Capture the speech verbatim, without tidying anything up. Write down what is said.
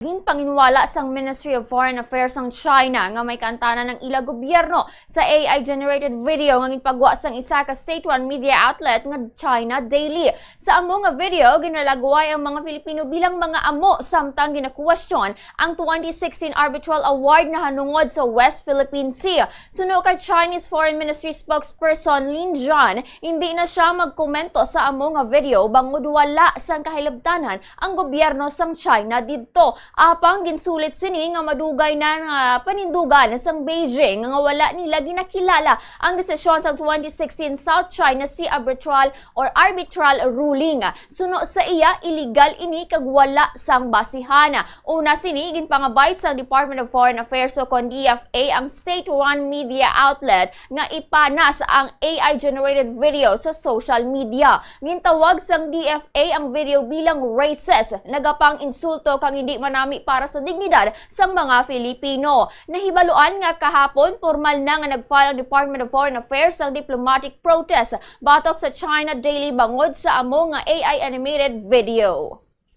Ginpanginwala sang Ministry of Foreign Affairs sang China nga may kaantanan ang ila gobyerno sa A I-generated video nga ginpagwa sang isa ka state-run media outlet nga China Daily. Sa amo nga video, ginalagway ang mga Filipino bilang mga amo, samtang ginakuwestiyon ang twenty sixteen Arbitral Award nahanungod sa West Philippine Sea. Suno kay Chinese Foreign Ministry spokesperson Lin Jian, hindi na sia magkomento sa amo nga video bangod wala sang kahilabtanan ang gobyerno sang China didto. Apang ginsulit sini nga madugay na nga panindugan sang Beijing nga wala nila ginakilala ang desisyon sang twenty sixteen South China Sea Arbitral or arbitral ruling. Suno sa iya, iligal ini kag wala sang basihan. Una sini, ginpangabay sang Department of Foreign Affairs o kon D F A ang state-run media outlet nga ipanas ang A I-generated video sa social media. Gintawag sang D F A ang video bilang racist, nagapang-insulto kag hindi manami para sa dignidad sang mga Filipino. Nahibaluan nga kahapon, pormal na nga nag-file ang Department of Foreign Affairs sang diplomatic protest batok sa China Daily bangod sa amo nga A I animated video.